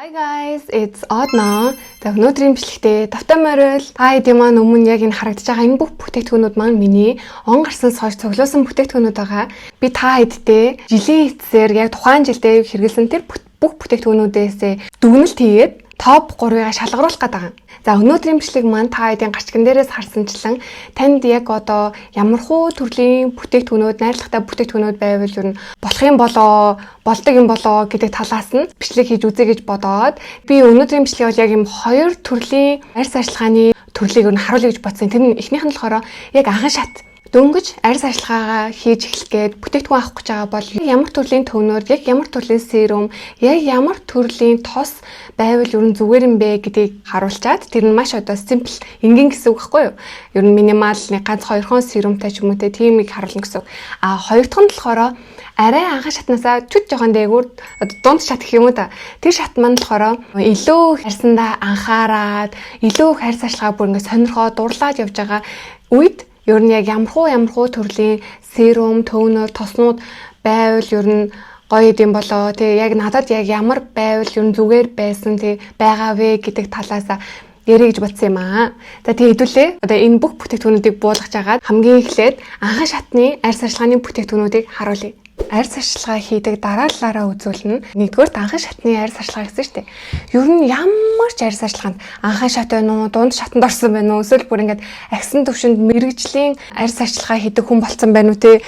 Hi guys, it's Odno. За, өнөөдрийн бичлэгтээ тавтай морил. Та хэдийн маань өмнө яг энэ харагдаж байгаа энэ бүх бүтээгдэхүүнүүд маань миний он гарснаас хойш цуглуулсан бүтээгдэхүүнүүд байгаа. Би та хэдтэй жилийн эцсээр яг тухайн жилдээ хэрэглэсэн тэр бүх бүтээгдэхүүнүүдээс дүгнэлт хийгээд топ 3-ыг шалгаруулах гээд байгаа. За, өнөөдрийн бичлэг маань та хэдийн гарчган дээрээс харсанчлан танд яг одоо ямархуу төрлийн бүтээгдэхүүнүүд, найрлагатай бүтээгдэхүүнүүд байвал ер нь болох юм болоо, болдог юм болоо гэдэг талаас нь бичлэг хийж үзье гэж бодоод би өнөөдрийн бичлэгийг бол яг юм хоёр төрлийн арьс арчилгааны төрлийг ер нь харуулъя гэж бодсон. Тэр нь эхнийх нь болохоор яг анхан шат дөнгөж арьс арчилгаагаа хийж эхлэх гээд бүтээгдэхүүн авах гэж байгаа бол ямар төрлийн toner, яг ямар төрлийн serum, яг ямар төрлийн тос байвал ер нь зүгээр юм бэ гэдгийг харуулчаад, тэр нь маш одоо simple, энгийн гэсэн үг байхгүй юу? Ер нь minimal, нэг ганц хоёрхон serum тай ч юм уу те, тиймийг харуулна гэсэн үг. А хоёр дахь нь болохоор арай анхан шатнаасаа чүт жоохон дээгүүр, одоо дунд шат гэх юм уу та. Тэр шат маань болохоор илүү арьсандаа анхаарад, илүү их арьс арчилгаа бүр ингээд сонирхоо дурлаад явж байгаа үед ер нь яг ямархуу төрлийн serum, toner, тоснууд байвал ер нь гоё юм болоо тий, яг надад яг ямар байвал ер нь зүгээр байсан тий байгаа вэ гэдэг талаас ярих гэж бодсон юм аа. За, тэгээ хэдүүлээ. Одоо энэ бүх бүтээгдэхүүнүүдийг буулгаж агаад хамгийн эхлээд анхан шатны арьс арчилгааны бүтээгдэхүүнүүдийг харуулъя. Арьс арчилгаа хийдэг дараалалаараа үзүүлнэ. Нэгдүгээр анхан шатны арьс арчилгаа гэсэн шүү дээ. Ер нь ямар ч арьс арчилгаанд, анхан шат байна уу, дунд шатанд орсон байна уу, эсвэл бүр ингээд агсан төвшөнд мэргэжлийн арьс арчилгаа хийдэг хүн болцсон байна уу те.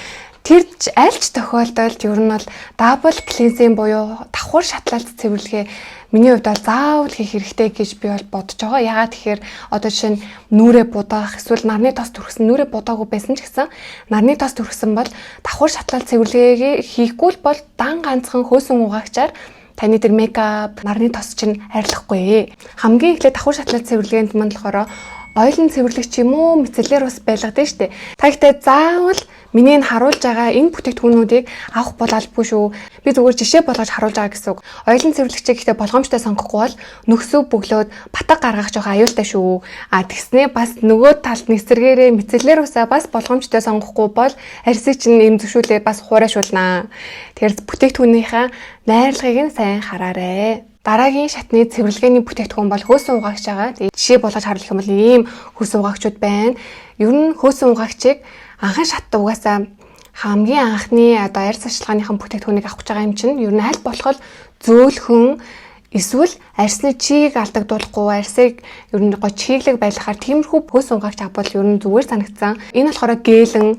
Тэр аль ч тохиолдолд ер нь бол double cleansing буюу давхар шатлалт цэвэрлэгээ миний хувьд бол заавал хийх хэрэгтэй гэж би бол бодож байгаа. Яагаад тэгэхээр одоо жишээ нь нүүрээ будаах эсвэл нарны тос түрхсэн, нүүрээ будаагүй байсан ч гэсэн нарны тос түрхсэн бол давхар шатлалт цэвэрлэгээ хийхгүй л бол дан ганцхан хөөсөн угаагчаар таны тэр makeup, нарны тос чинь арилахгүй. Хамгийн эхлээд давхар шатлалт цэвэрлэгээнд мань болохоор ойлон цэвэрлэх ч юм уу, micellar ус байлгадаг штэ. Та гэхдээ заавал миний энэ харуулж байгаа энэ бүтээгдэхүүнүүдийг авах бол албагүй шүү. Би зүгээр жишээ болгож харуулж байгаа гэсэн үг. Ойлон цэвэрлэгчийг гэхдээ болгоомжтой сонгохгүй бол нөхсөө бөглөөд батга гаргах жоохон аюултай шүү. А тэгснээ бас нөгөө талд нэг эсрэгээрээ micellar усаа бас болгоомжтой сонгохгүй бол арьсыг чинь эмзэгшүүлээ, бас хуурайшуулнаа. Тэгэхээр бүтээгдэхүүнийхээ найрлагыг нь сайн хараарэ. Дараагийн шатны цэвэрлэгээний бүтээгдэхүүн бол хөөсөн угаагч байгаа. Тэгээ жишээ болгож харуулах юм бол ийм хөөсөн угаагчуд байна. Ер нь хөөсөн угаагчийг анхан шатт угаасаа хамгийн анхны одоо арьс арчилгааныхан бүтээгдэхүүнийг авах гэж байгаа юм чинь ер нь аль болох зөөлхөн эсвэл арьсны чигийг алдагдуулахгүй, арьсыг ер нь гоо чиглэг байлгахаар тиймэрхүү хөөсөн угаагч авбал ер нь зүгээр санагдсан. Энэ болохоор гээлэн,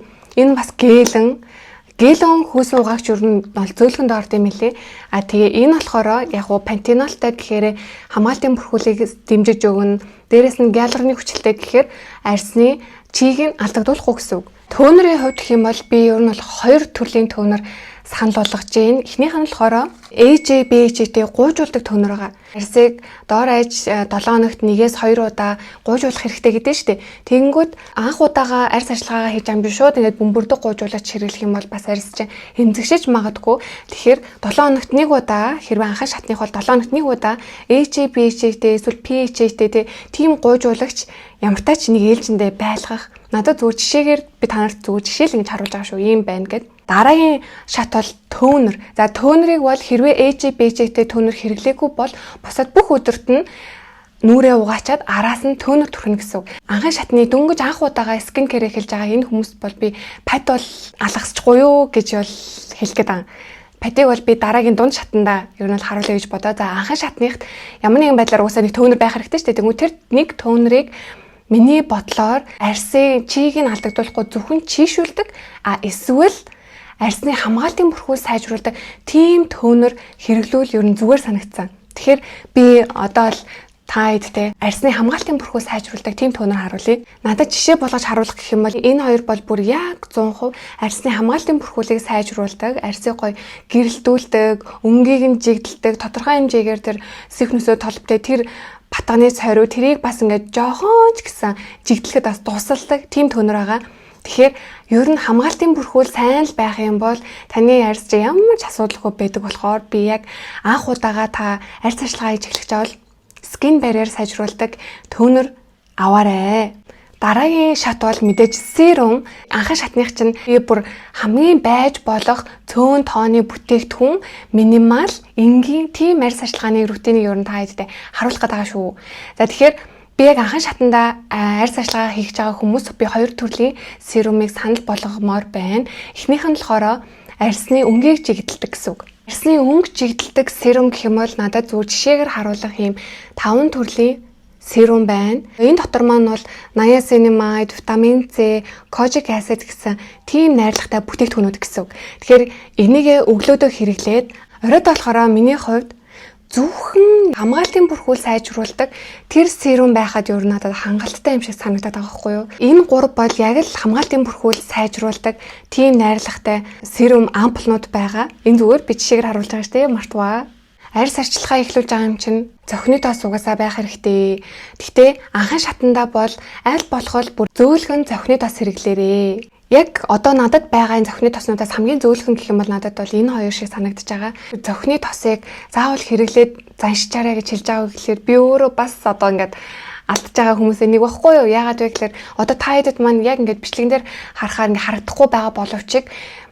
энэ бас гээлэн. Гээлэн хөөсөн угаагч ер нь бол зөөлхөнд орд юм лээ. А тэгээ энэ болохоор яг уу пантенолтой гэхээр хамгаалтын бүрхүүлийг дэмжиж өгнө. Дээрээс нь гиалуроны хүчилтэй гэхээр арьсны чийг нь алдагдуулахгүй гэсэн үг. Toner ийн хувьд гэх юм бол би ер нь бол хоёр төрлийн toner санал болгож байна. Эхнийх нь болохоор AHA BHA-тэй гуйжуулдаг toner байгаа. Арьсыг дор хаяж 7 хоногт нэгээс 2 удаа гуйжуулах хэрэгтэй гэдэг нь шүү дээ. Тэгэнгүүт анх удаага арьс арчилгаагаа хийж байгаа юм биш, шууд ингээд бөмбөрдөг гуйжуулаад хэрэглэх юм бол бас арьс чинь эмзэгшиж магадгүй. Тэгэхээр 7 хоногт нэг удаа, хэрвээ анхан шатных бол 7 хоногт нэг удаа AHA BHA-тэй эсвэл PHA-тэй тийм гуйжуулагч ямартай ч нэг ээлжиндээ байлгах. Надад зүгээр жишээгээр би та нарт зүгээр жишээл ингэж харуулж байгаа шүү. Ийм байна гэд. Дараагийн шат бол toner. За, toner ыг бол хэрвээ AHA BHA-тэй toner хэрэглээгүй бол бусад бүх өдөрт нь нүүрээ угаачаад араас нь toner түрхнэ гэсэн үг. Анхан шатны дөнгөж анх удаага skin care эхэлж байгаа энэ хүмүүс бол би pad бол алгасчихгүй юу гэж бол хэлэх гээд байгаа. Pad ыг бол би дараагийн дунд шатанда ер нь бол харуулъя гэж бодоо. За, анхан шатныхт ямар нэгэн байдлаар угаасаа нэг toner байх хэрэгтэй шүү дээ. Тэгвэл тэр нэг toner ыг миний бодлоор арьсын чигийг нь алдагдуулахгүй, зөвхөн чийгшүүлдэг, а эсвэл арьсны хамгаалтын бүрхүүл сайжруулдаг тийм toner хэрэглүүл ер нь зүгээр санагдсан. Тэгэхээр би одоо л та хэдтэй арьсны хамгаалтын бүрхүүл сайжруулдаг тийм toner харуулъя. Надад жишээ болгож харуулах гэх юм бол энэ хоёр бол бүр яг 100% арьсны хамгаалтын бүрхүүлийг сайжруулдаг, арьсыг гоё гэрэлтүүлдэг, өнгийг нь жигдэлдэг, тодорхой хэмжээгээр тэр сэхнөсөө толбтой тэр батганы сойруу тэрийг бас ингээд жоохон ч гэсэн жигдлэхэд бас тусалдаг тийм toner байгаа. Тэгэхээр ер нь хамгаалтын бүрхүүл сайн л байх юм бол таны арьс чи ямар ч асуудалгүй байдаг болохоор би яг анх удаага та арьс арчилгаа хийж эхлэх жаал skin barrier сайжруулдаг toner аваарай. Дараагийн шат бол мэдээж serum. Анхан шатных чинь би бүр хамгийн байж болох цөөн тооны бүтээгдэхүүн, minimal, энгийн тийм арьс арчилгааны routine ийг ер нь та хэдтэй харуулах гээд байгаа шүү. За, тэгэхээр би яг анхан шатанда арьс арчилгаа хийж байгаа хүмүүс би хоёр төрлийн serum ыг санал болгомоор байна. Эхнийх нь болохоор арьсны өнгийг жигдэлдэг гэсэн үг. Арьсны өнгө жигдэлдэг serum гэх юм бол надад зүгээр жишээгээр харуулах юм таван төрлийн serum байна. Энэ дотор маань бол niacinamide, витамин C, kojic acid гэсэн тийм найрлагатай бүтээгдэхүүнүүд гэсэн үг. Тэгэхээр энийг өглөөдөө хэрэглээд, оройд болохоор миний хувьд зөвхөн хамгаалтын бүрхүүл сайжруулдаг тэр serum байхад ер нь надад хангалттай юм шиг санагдаад байгаа байхгүй юу? Энэ гурав бол яг л хамгаалтын бүрхүүл сайжруулдаг тийм найрлагатай serum ампулнууд байгаа. Энэ зүгээр би жишээгээр харуулж байгаа шүү дээ. Мартваа. Арьс арчилгаа эхлүүлж байгаа юм чинь цохины тос угаасаа байх хэрэгтэй. Гэхдээ анхан шатандаа бол аль болох бүр зөөлхөн цохины тос хэрэглээрээ. Яг одоо надад байгаа энэ цохины тоснуудаас хамгийн зөөлхөн гэх юм бол надад бол энэ хоёр шиг санагдаж байгаа. Цохины тосыг заавал хэрэглээд заншчаарай гэж хэлж байгаа гэхлээр би өөрөө бас одоо ингээд алдж байгаа хүмүүсээ нэг багхгүй юу? Яагаад вэ гэхээр одоо та хэдэд маань яг ингээд бичлэгэн дээр харахаар ингээд харагдахгүй байгаа боловч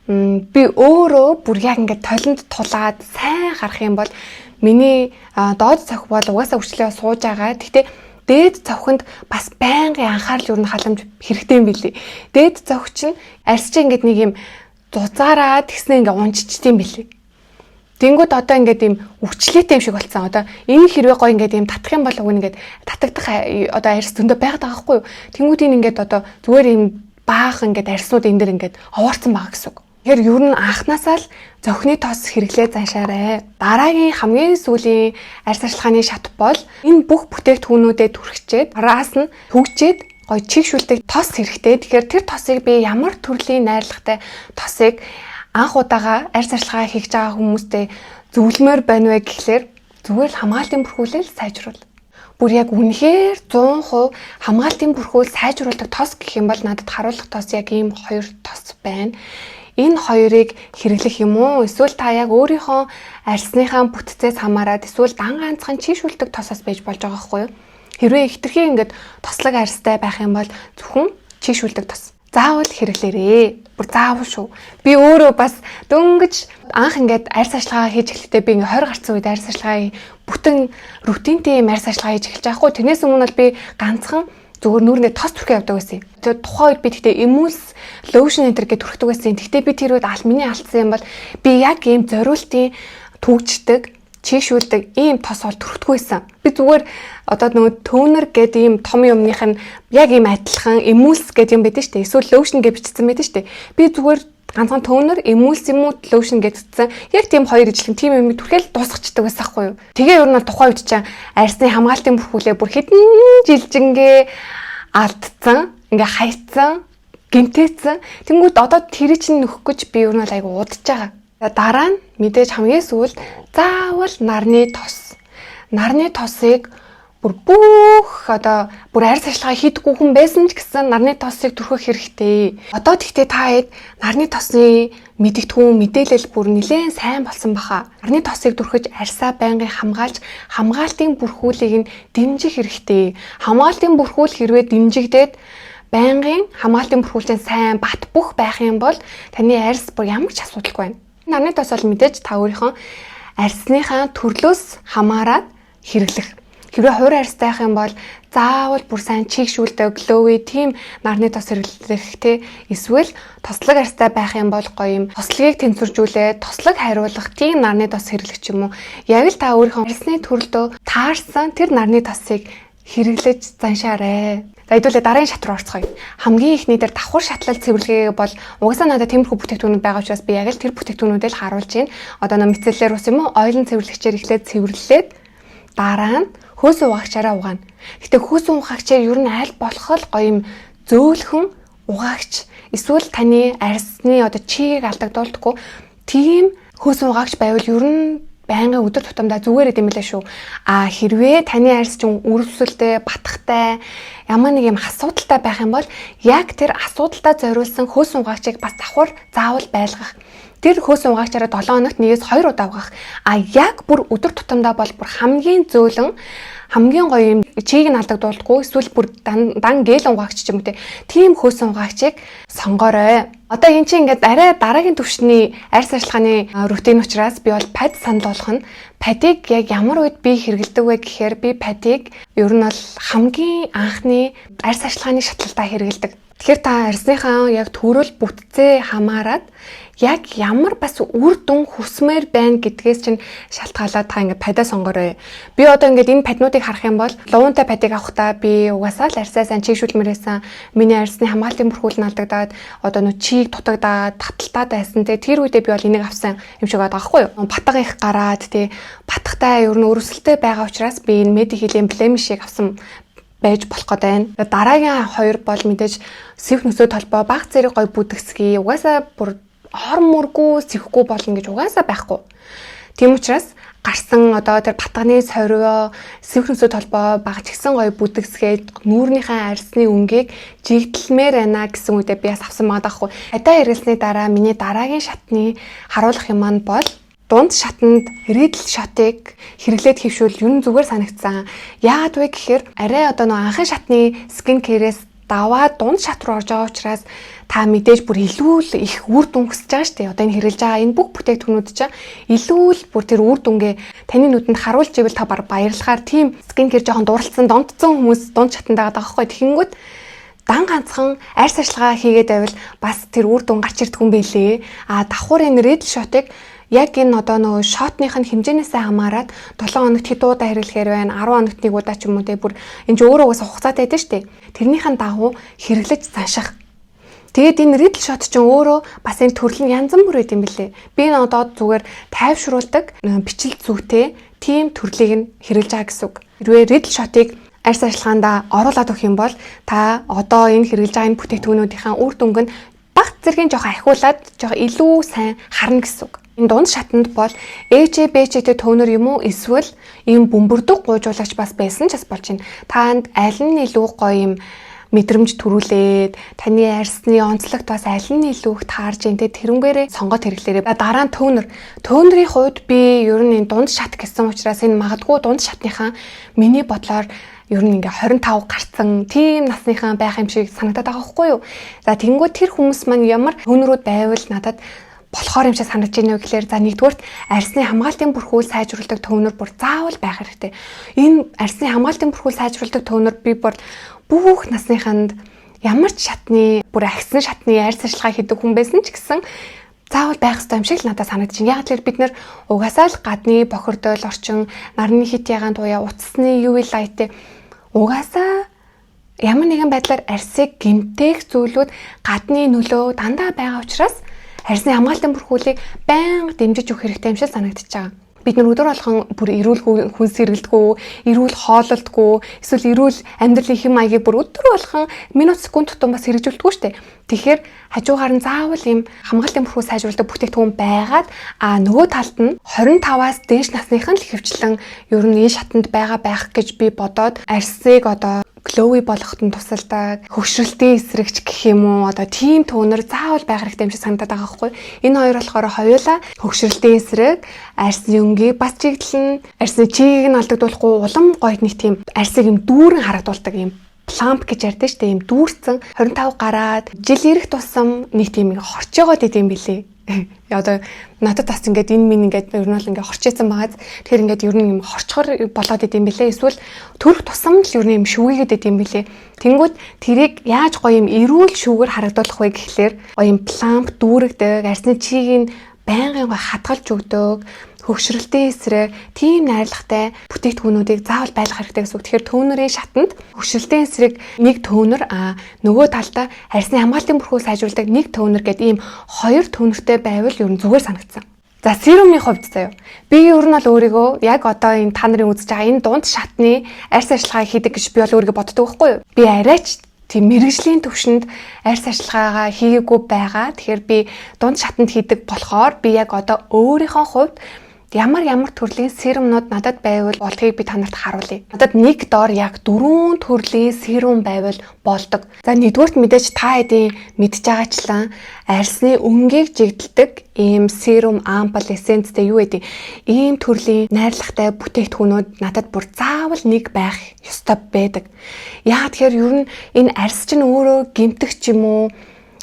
би өөрөө бүр яг ингээд толинд тулаад сайн харах юм бол миний доод цохи бол угаасаа хүчлээ сууж байгаа. Гэхдээ дээд цохинд бас байнгын анхаарал, юу н халамж хэрэгтэй юм билий. Дээд цохи чинь арьс чинь ингээд нэг юм зузаараа тэгснэ ингээд унччихдээ юм билий. Тэнгүүд одоо ингээд юм өвчлөөтэй юм шиг болцсон. Одоо энэ хэрвээ гой ингээд юм татах юм бол уг ингээд татагдах одоо арьс зөндөө байгаад байгаа байхгүй юу? Тэнгүүд энэ ингээд одоо зүгээр юм баах ингээд арьснууд энэ дэр ингээд овоорцсон байгаа гэсэн үг. Тэгэхээр ер нь анханасаа л цохины тос хэрэглээ заншаарай. Дараагийн хамгийн сүүлийн арьс арчилгааны шат бол энэ бүх бүтээгдэхүүнүүдэд түрхчээд, араас нь түгжээд гоё чийгшүүлдэг тос хэрэгтэй. Тэгэхээр тэр тосыг би ямар төрлийн найрлагатай тосыг анх удаага арьс арчилгаа хийж байгаа хүмүүстэй зөвлөмөр байна вэ гэхлээр зүгээр л хамгаалтын бүрхүүлэл сайжруул. Бүр яг үнэхээр 100% хамгаалтын бүрхүүл сайжруулдаг тос гэх юм бол надад харуулах тос яг ийм хоёр тос байна. Энэ хоёрыг хэрэглэх юм уу? Эсвэл та яг өөрийнхөө арьсныхаа бүтцээс хамаарат эсвэл дан ганцхан чийгшүүлдэг тосоос байж болж байгаа байхгүй юу? Хэрвээ хэтэрхий ингээд тослог арьстай байх юм бол зөвхөн чийгшүүлдэг тос заавал хэрэглээрээ. Бүр заавал шүү. Би өөрөө бас дөнгөж анх ингээд арьс арчилгаа хийж эхлэхдээ би ингээд 20 гарсан үед арьс арчилгаа бүтэн routine тэй юм арьс арчилгаа хийж эхэлж байгаа хгүй. Тэрнээс өмнө бол би ганцхан зүгээр нүүрнээ тос түрхээ явдаг байсан. Тэгээ тухайн үед би тэгтээ эмульс lotion энэ төр гэж түрхдэг байсан. Тэгтээ би тэр үед ал миний алдсан юм бол би яг ийм зориултын түгждэг, чийгшүүлдэг ийм тос бол түрхдэггүй байсан. Би зүгээр одоо нөгөө toner гэдэг ийм том юмных нь яг ийм адилхан эмульс гэдэг юм байдаг шүү дээ. Эсвэл lotion гэж бичсэн байдаг шүү дээ. Би зүгээр ганцхан toner, эмульс юм уу, lotion гэдсэн. Яг тийм хоёр ижлэн тийм юм түрхэл дуусгачихдаг байсан хгүй юу. Тэгээ ер нь бол тухайн үед чинь арьсны хамгаалтын бүрхүүлээ бүр хэдэн жилжингээ алдсан, ингээ хайцсан, гэмтээцэн. Тэнгүүд одоо тэр чинь нөхөх гэж би ер нь бол айгу удаж байгаа. Дараа нь мэдээж хамгийн сүүлд заавал нарны тос. Нарны тосыг бүр бүх одоо бүр арьс арчилгаа хийдэггүй хүн байсан ч гэсэн нарны тосыг түрхэх хэрэгтэй. Одоо тэгтээ та хэд нарны тосны мэдэгдэхүүн, мэдээлэл бүр нэлээд сайн болсон баха. Нарны тосыг түрхэж арьсаа байнгын хамгаалж, хамгаалтын бүрхүүлийг нь дэмжих хэрэгтэй. Хамгаалтын бүрхүүл хэрвээ дэмжигдээд, байнгын хамгаалтын бүрхүүлчин сайн бат бөх байх юм бол таны арьс бүр ямар ч асуудалгүй байна. Нарны тос бол мэдээж та өөрийнхөө арьсныхаа төрлөөс хамаарат хэрэглэх. Хэрвээ хувир арьстай байх юм бол заавал бүр сайн чийгшүүлдэг, glowy тийм нарны тос хэрэглэх те. Эсвэл тослог арьстай байх юм бол гоё юм тослогийг тэнцвэржүүлээд тослог хариулах тийм нарны тос хэрэглэх ч юм уу. Яг л та өөрийнхөө арьсны төрлөө таарсан тэр нарны тосыг хэрэглэж заншаарай. За, хэдүүлээ дараагийн шат руу орцгоё. Хамгийн эхний дээр давхар шатлал цэвэрлэгээ бол угаасаа надад тиймэрхүү бүтээгдэхүүнүүд байгаа учраас би яг л тэр бүтээгдэхүүнүүдээ л харуулж байна. Одоо нөө micellar ус юм уу, ойлон цэвэрлэгчээр эхлээд цэвэрлээд, дараа нь хөөсөн угаагчаараа угаана. Гэтэ хөөсөн угаагчаар ер нь аль болох л гоё юм зөөлхөн угаагч, эсвэл таны арьсны одоо чигийг алдагдуулдаггүй тийм хөөсөн угаагч байвал ер нь байнгын өдөр тутамдаа зүгээр идэм билээ шүү. А хэрвээ таны арьс чинь өрөвсөлтэй, батхтай, ямар нэг юм асуудалтай байх юм бол яг тэр асуудалтай зориулсан хөөсөн угаагчийг бас давхар заавал байлгах. Тэр хөөсөн угаагчаараа 7 хоногт нэгээс 2 удаа угаах. А яг бүр өдөр тутамдаа бол бүр хамгийн зөөлөн, хамгийн гоё юм чийг нь алдагдуулдаггүй, эсвэл бүр дан гель угаагч ч юм уу, тийм хөөсөн угаагчийг сонгоорой. Одоо эн чинь ингээд арай дараагийн түвшний арьс арчилгааны routine учраас би бол pad санал болгох нь. Pad ыг яг ямар үед би хэрэглэдэг вэ гэхээр би pad ыг ер нь бол хамгийн анхны арьс арчилгааны шатлалтаа хэрэглэдэг. Тэгэхээр та арьсныхаа яг төрөл, бүтцээ хамаарат, яг ямар бас үр дүн хүсмээр байна гэдгээс чинь шалтгаалаад та ингээд pad аа сонгоорой. Би одоо ингээд энэ pad нуудыг харах юм бол луунтай pad ыг авахдаа би угаасаа л арьсаа сайн чийгшүүлмээрээсэн. Миний арьсны хамгаалтын бүрхүүл нь алдагдаад, одоо нөө чийг дутагдаад, таталтаад байсан. Тэгээ тэр үедээ би бол энийг авсан юм шиг байгаа байхгүй юу? Батга их гараад, тий, батгатай, ер нь өрсөлтэй байгаа учраас би энэ Mediheal-ийн Blemish-ийг авсан байж болох гээд байна. Дараагийн хоёр бол мэдээж сэвх нөсөө толбой, баг зэрэг гой бүдэгсгий. Угаасаа бүр ор мөргүй, сэвхгүй болно гэж угаасаа байхгүй. Тийм учраас гарсан одоо тэр батганы сорвио, сэвх нөсөө толбой баг ч гэсэн гоё бүдэгсгээд, нүүрнийхээ арьсны өнгийг жигдэлмээр байна гэсэн үедээ би бас авсан байгаа даахгүй. Pad аа хэрэглэсний дараа миний дараагийн шатны харуулах юм маань бол дунд шатанд Reedle shot-ыг хэрэглээд хэвшүүл ер нь зүгээр санагдсан. Яагаад вэ гэхээр арай одоо нөгөө анхан шатны skin care-ээс даваа дунд шат руу орж байгаа учраас та мэдээж бүр илүү л их үр дүн хүсэж байгаа шүү дээ. Одоо энэ хэрэглэж байгаа энэ бүх бүтээгдэхүүнүүд чинь илүү л бүр тэр үр дүнгээ таны нүдэнд харуулж ивэл та бар баярлахаар тийм skin care жоохон дурлцсан, донтцсон хүмүүс дунд шатанд байгаа байхгүй. Тэгэнгүүт дан ганцхан арьс арчилгаа хийгээд байвал бас тэр үр дүн гарч ирдэг юм бэлээ. А давхар энэ Reedle shot-ыг яг энэ одоо нөгөө shot ных нь хэмжээнээсээ хамаарат 7 хоногт хэд удаа хэрэглэхээр байна, 10 хоногт нэг удаа ч юм уу, те, бүр энэ ч өөрөө угаасаа хугацаатай байдаг шүү дээ. Тэрнийхэн дагуу хэрэглэж занших. Тэгээд энэ Reedle shot ч өөрөө бас энэ төрөл нь янз бүр байд юм билээ. Би энэ одоо зүгээр тайвшруулдаг бичил зүйтэй тийм төрлийг нь хэрэглэж байгаа гэсэн үг. Хэрвээ Reedle shot-ыг арьс арчилгаандаа оруулаад өгөх юм бол та одоо энэ хэрэглэж байгаа энэ бүтээгдэхүүнүүдийнхээ үр дүнг нь баг зэргийн жоохон ахиулаад, жоохон илүү сайн харна гэсэн үг. Энэ дунд шатанд бол AHA BHA-тэй toner юм уу, эсвэл ийм бөмбөрдөг гуйжуулагч бас байсан ч бас болж байна. Таанд аль нь илүү гоё юм мэдрэмж төрүүлээд, таны арьсны онцлогт бас аль нь илүү их таарж ийн, те, тэрнгээрээ сонгоод хэрэглээрэй. Дараа нь toner. Toner ийн хувьд би ер нь энэ дунд шат гэсэн учраас энэ магадгүй дунд шатныхаа миний бодлоор ер нь ингээ 25 гарцсан тийм насныхан байх юм шиг санагдаад байгаа байхгүй юу? За, тэгэнгүүт тэр хүмүүс маань ямар toner үүд байвал надад болохоор юм шиг санагдаж байна вэ гэхээр, за, нэгдүгээрт арьсны хамгаалтын бүрхүүл сайжруулдаг toner бүр заавал байх хэрэгтэй. Энэ арьсны хамгаалтын бүрхүүл сайжруулдаг toner би бүр бүх насныханд, ямар ч шатны, бүр агсан шатны арьс арчилгаа хийдэг хүн байсан ч гэсэн заавал байх ёстой юм шиг л надад санагдаж байна. Яг л бид нэр угаасаа л гадны бохирдол орчин, нарны хит ягаан туяа, утасны UV light угаасаа ямар нэгэн байдлаар арьсыг гэмтээх зүйлүүд гадны нөлөө дандаа байгаа учраас арьсны хамгаалтын бүрхүүлийг байнга дэмжиж өгөх хэрэгтэй юм шиг санагдчихж байгаа. Бид нар өдөр болгон бүр эрүүл хүнс хэрэглэдэггүй, эрүүл хооллолдгүй, эсвэл эрүүл амьдралын хэм маягийг бүр өдөр болгон минут секунд тутам бас хэрэгжүүлдэггүй шүү дээ. Тэгэхээр хажуугаар нь заавал ийм хамгаалтын бүрхүүл сайжруулдаг бүтээгдэхүүн байгаад, а нөгөө талд нь 25-аас дээш насныхан л хөвчлэн ер нь энэ шатанд байгаа байх гэж би бодоод, арьсыг одоо glowy болгоход нь тусалдаг, хөгшрөлтийн эсрэгч гэх юм уу, одоо тийм toner заавал байх хэрэгтэй юм шиг санагдаад байгаа байхгүй. Энэ хоёр болохоор хоёулаа хөгшрөлтийн эсрэг, арьсны өнгийг бас чиглэн, арьсны чигийг нь алдагдуулахгүй, улам гоё нэг тийм арьсыг юм дүүрэн харагдуулдаг юм plump гэж ярьдаг шүү дээ. Юм дүүрсэн, 25 гараад жил ирэх тусам нэг тийм хорчоогоод идэм билээ. Одоо надад бас ингээд энэ минь ингээд ер нь бол ингээд хорчээсэн байгааз, тэгэхээр ингээд ер нь юм хорчхор болоод идэм билээ. Эсвэл төрөх тусам л ер нь юм шүгийгээд идэм билээ. Тэнгүүд тэрийг яаж гоё юм эрүүл шүүгээр харагдуулах вэ гэхлээр гоё юм plump дүүрэгдэг, арьсны чигийг байнгын гоё хадгалж өгдөг, хөгшрөлтийн эсрэг тийм найрлагатай бүтээгдэхүүнүүдийг заавал байлгах хэрэгтэй гэсэн үг. Тэгэхээр toner ийн шатанд хөгшрөлтийн эсрэг нэг toner, а нөгөө талдаа арьсны хамгаалтын бүрхүүл сайжруулдаг нэг toner гэдэг ийм хоёр toner тэй байвал ер нь зүгээр санагдсан. За, serum ын хувьд заяа. Би ер нь бол өөрийгөө яг одоо энэ та нарын үзэж байгаа энэ дунд шатны арьс арчилгаа хийдэг гэж би бол өөрийгөө боддог байхгүй юу? Би арайч тийм мэргэжлийн төвшөнд арьс арчилгаагаа хийгээгүй байгаа. Тэгэхээр би дунд шатанд хийдэг болохоор би яг одоо өөрийнхөө хувьд Ямар ямар төрлийн serum нууд надад байвал болдгийг би та нарт харуулъя. Надад нэг дор яг дөрвөн төрлийн serum байвал болдог. За, нэгдүгээрт мэдээж та хэдийн мэдж байгаачлан арьсны өнгийг жигдэлдэг ийм serum, ampoule, essence тэй юу гэдэг ийм төрлийн найрлагатай бүтээгдэхүүнүүд надад бүр заавал нэг байх ёстой байдаг. Яагаад тэгэхээр ер нь энэ арьс чинь өөрөө гэмтэх ч юм уу,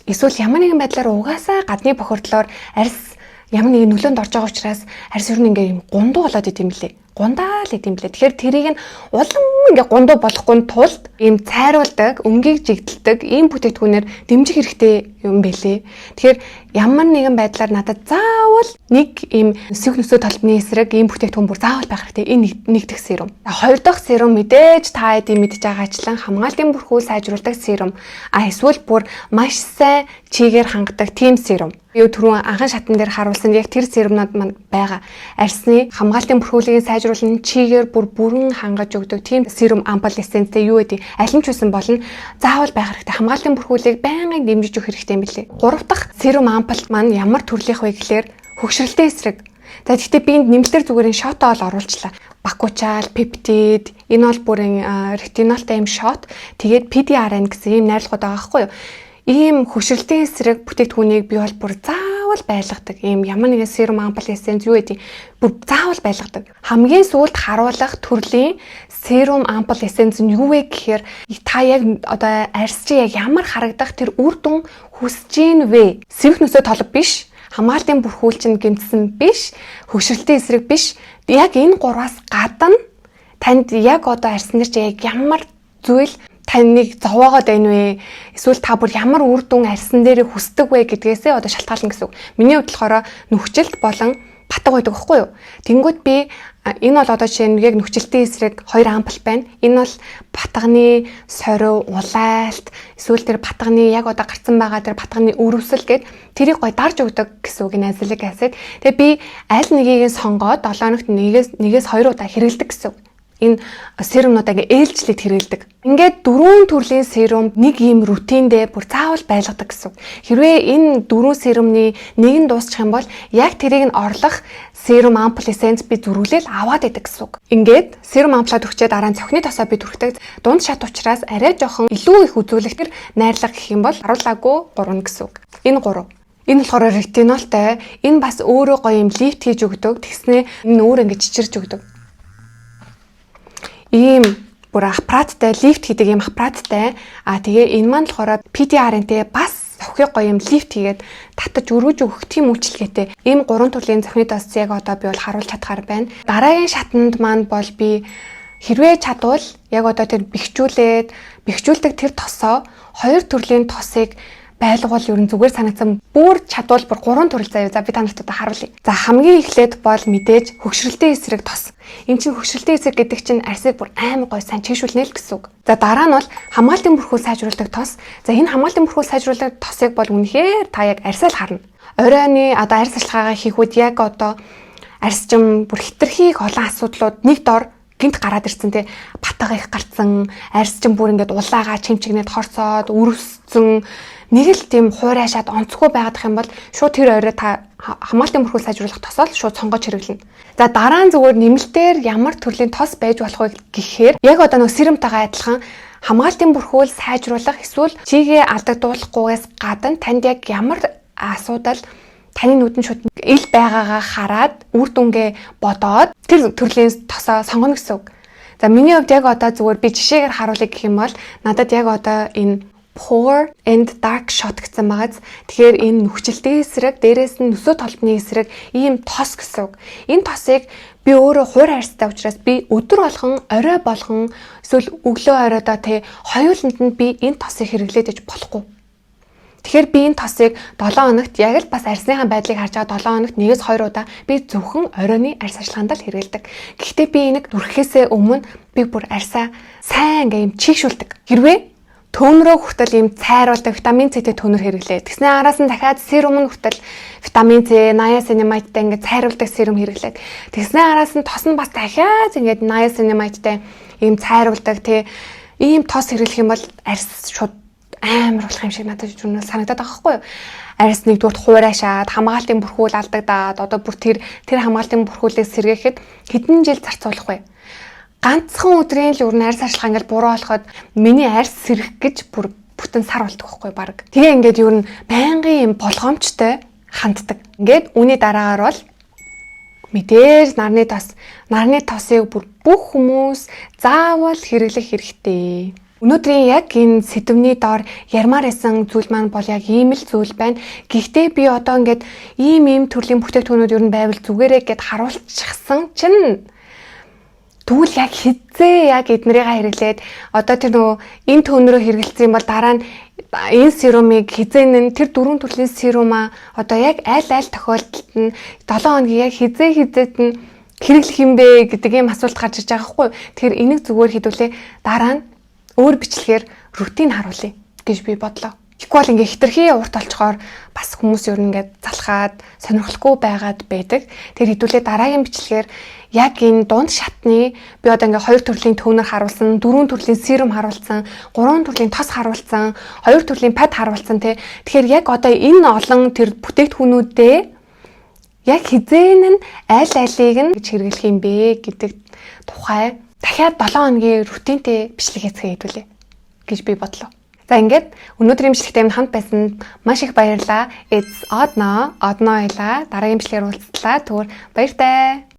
эсвэл ямар нэгэн байдлаар угаасаа гадны бохирдлоор арьс ямар нэгэн нөлөөнд орж байгаа учраас арьс ер нь ингээ юм гундуу болоод идэм билээ. Гундаа л идэм билээ. Тэгэхээр тэрийг нь улам ингээ гундуу болохгүй тулд ийм цайруулдаг, өнгийг жигдэлдэг ийм бүтээгдэхүүнээр дэмжих хэрэгтэй юм бэлээ. Тэгэхээр ямар нэгэн байдлаар надад заавал нэг ийм сэвх нөсөө толбны эсрэг ийм бүтээгдэхүүн бүр заавал байх хэрэгтэй. Энэ нэг дэх serum. Хоёр дахь serum мэдээж та хэдийн мэдж байгаачлан хамгаалтын бүрхүүл сайжруулдаг serum. А эсвэл бүр маш сайн чигээр хангадаг тийм serum. Би түрүүн анхан шатан дээр харуулсан яг тэр serum нууд маань байгаа. Арьсны хамгаалтын бүрхүүлийг сайжруулан чигээр бүр бүрэн хангаж өгдөг тийм serum, ampoule, essence тэй юу гэдэг аль нь ч үсэн болно, заавал байх хэрэгтэй. Хамгаалтын бүрхүүлийг байнгын дэмжиж өгөх хэрэгтэй юм билээ. Гурав дахь serum, ampoule маань ямар төрлийнх вэ гэхлээр хөгшрөлтийн эсрэг. За, гэхдээ би энд нэмэлтээр зүгээр энэ shot оо л оруулчлаа. Bakuchiol, пептид, энэ бол бүрэн ретинолтой юм shot. Тэгээд PDRN гэсэн ийм найрлагууд байгаа байхгүй юу? Ийм хөгшрөлтийн эсрэг бүтээгдэхүүнийг би бол бүр заавал байлгадаг. Ийм ямар нэгэн serum, ampoule, essence юу гэдэг бүр заавал байлгадаг. Хамгийн сүүлд харуулах төрлийн serum, ampoule, essence нь юу вэ гэхээр та яг одоо арьс чи яг ямар харагдах тэр үр дүн хүсэж гин вэ? Сэвх нөсөө толб биш, хамгаалтын бүрхүүл чинь гэмтсэн биш, хөгшрөлтийн эсрэг биш. Яг энэ гурваас гадна танд яг одоо арьсан дээр чи яг ямар зүйл таныг зовоогоод байна вэ? Эсвэл та бүр ямар үр дүн арьсан дээр хүсдэг вэ гэдгээсээ одоо шалтгаална гэсэн үг. Миний хувьд болохоор нүхжилт болон батга байдаг байхгүй юу? Тэнгүүд би энэ бол одоо жишээ нь яг нүхжилтийн эсрэг хоёр ampoule байна. Энэ бол батганы сорив, улайлт, эсвэл тэр батганы яг одоо гарцсан байгаа тэр батганы өрөвсөл гээд тэрийг гой дарж өгдөг гэсэн үг энэ azelaic acid. Тэгээ би аль нэгийг нь сонгоод 7 хоногт нэгээс хоёр удаа хэрэглэдэг гэсэн үг, энэ serum нуудаа ингээ ээлжлээд хэрэглэдэг. Ингээд дөрвөн төрлийн serum нэг ийм routine ндээ бүр заавал байлгадаг гэсэн. Хэрвээ энэ дөрвөн serum ны нэг нь дуусчих юм бол яг тэрийг нь орлох serum, ampoule, essence би зөрүүлээл аваад идэг гэсэн үг. Ингээд serum, ampoule аа түрхчээ, дараа нь цохины тосоо би түрхдэг. Дунд шат учраас арай жоохон илүү их үзүүлэх тэр найрлага гэх юм бол харуулаагүй гурван гэсэн үг. Энэ гурав. Энэ болохоор ретинолтой. Энэ бас өөрөө гоё юм лифт хийж өгдөг. Тэгснээ энэ өөр ингэж чичирж өгдөг, ийм бүр аппараттай, лифт хийдэг ийм аппараттай. А тэгээ энэ маань болохоор PDRN-тэй бас цохих гоё юм лифт хийгээд татаж өргөж өгөх тийм үйлчилгээтэй. Ийм гурван төрлийн цохины тос яг одоо би бол харуулж чадхаар байна. Дараагийн шатанд маань бол би хэрвээ чадвал яг одоо тэр бэхжүүлээд бэхжүүлдэг тэр тосоо хоёр төрлийн тосыг байлгуул ер нь зүгээр санагдсан. Бүр чадвал бүр гурван төрөл заяа. За, би та нарт одоо харуулъя. За, хамгийн эхлээд бол мэдээж хөгшрөлтийн эсрэг тос. Энэ чинь хөгшрөлтийн эсрэг гэдэг чинь арьсыг бүр амар гой сайн чийгшүүлнэ л гэсэн үг. За, дараа нь бол хамгаалтын бүрхүүл сайжруулдаг тос. За, энэ хамгаалтын бүрхүүл сайжруулдаг тосыг бол үнэхээр та яг арьсаа л харна. Оройны одоо арьс ажиллагаагаа хийх үед яг одоо арьс чинь бүр хэтэрхий их олон асуудлууд нэг дор гинт гараад ирсэн, те, батга их гарцсан, арьс чинь бүр ингээд улаага чимчигнээд хорцоод өрөвссөн, нэг л тийм хуурайшаад онцгүй байгаадах юм бол шууд тэр орой та хамгаалтын бүрхүүл сайжруулах тосоо л шууд сонгож хэрэглэнэ. За, дараа нь зүгээр нэмэлтээр ямар төрлийн тос байж болох вэ гэхээр яг одоо нэг serum тайгаа адилхан хамгаалтын бүрхүүл сайжруулах эсвэл чигээ алдагдуулахгүйгээс гадна танд яг ямар асуудал таны нүдэн шууд ил байгаагаа хараад, үр дүнгээ бодоод тэр төрлийн тосоо сонгоно гэсэн үг. За, миний хувьд яг одоо зүгээр би жишээгээр харуулъя гэх юм бол надад яг одоо энэ Pore and Dark Shot гэсэн байгааз. Тэгэхээр энэ нүхжилтийн эсрэг, дээрээс нь нөсөө толбны эсрэг ийм тос гэсэн үг. Энэ тосыг би өөрөө хуур арьстай учраас би өдөр болгон, орой болгон, эсвэл өглөө оройдоо те хоёуланд нь би энэ тосыг хэрэглээд иж болохгүй. Тэгэхээр би энэ тосыг 7 хоногт яг л бас арьсныхаа байдлыг харж байгаа 7 хоногт 1-2 удаа би зөвхөн оройны арьс ажиллагаанд л хэрэглэдэг. Гэхдээ би энийг түрхэхээсээ өмнө би бүр арьсаа сайн ингээ юм чийгшүүлдэг. Хэрвээ toner өө хүртэл ийм цайруулдаг витамин C-тэй toner хэрэглээ. Тэгснээ араас нь дахиад serum нь хүртэл витамин C, niacinamide тай ингээд цайруулдаг serum хэрэглээд. Тэгснээ араас нь тос нь бас дахиад ингээд niacinamide тай ийм цайруулдаг, тий, ийм тос хэрэглэх юм бол арьс шууд амар болох юм шиг надад юу санагдаад байгаа байхгүй юу? Арьс нэгдүгээрт хуурайшаад, хамгаалтын бүрхүүл алдагдаад, одоо бүр тэр хамгаалтын бүрхүүлийг сэргээхэд хэдэн жил зарцуулах вэ? Ганцхан өдрийн л ер нь арьс арчилгаа ингээл буруу болоход миний арьс сэрэх гэж бүр бүтэн сар болдог байхгүй баг. Тэгээ ингээд ер нь байнгын юм болгоомжтой ханддаг. Ингээд үүний дараагаар бол мэдээж нарны тос. Нарны тосыг бүр бүх хүмүүс заавал хэрэглэх хэрэгтэй. Өнөөдрийн яг энэ сэдэвний доор ярмаар байсан зүйл маань бол яг ийм л зүйл байна. Гэхдээ би одоо ингээд ийм ийм төрлийн бүтээгдэхүүнүүд ер нь байвал зүгээрээ гэд харуулчихсан чинь тэгвэл яг хэзээ яг эднэрийг хэрэглээд, одоо тэр нөгөө энэ toner өө хэрэглэсэн юм бол дараа нь энэ serum ыг хэзээ нь, тэр дөрвөн төрлийн serum аа одоо яг аль аль тохиолдолд нь, 7 хоногийн яг хэзээ хэзээд нь хэрэглэх юм бэ гэдэг ийм асуулт гарч ирж байгаа байхгүй. Тэгэхээр энийг зүгээр хэдүүлээ дараа нь өөр бичлэгээр routine харуулъя гэж би бодлоо. Тэгэхгүй бол ингээ хэтэрхий урт олчхоор бас хүмүүс ер нь ингээд залхаад сонирхолгүй байгаад байдаг. Тэр хэдүүлээ дараагийн бичлэгээр яг энэ дунд шатны би одоо ингээ хоёр төрлийн toner харуулсан, дөрвөн төрлийн serum харуулсан, гурван төрлийн тос харуулсан, хоёр төрлийн pad харуулсан, тий. Тэгэхээр яг одоо энэ олон тэр бүтээгдэхүүнүүдээ яг хэзээ нь аль алийг нь гэж хэрэглэх юм бэ гэдэг тухай дахиад 7 хоногийн routine тэй бичлэг хийцгээе хэдүүлээ гэж би бодлоо. За, ингээд өнөөдрийн бичлэгтээ минь хамт байсан маш их баярлалаа. It's Odno, Odno байла. Дараагийн бичлэгээр уулзлаа. Түр баяртай.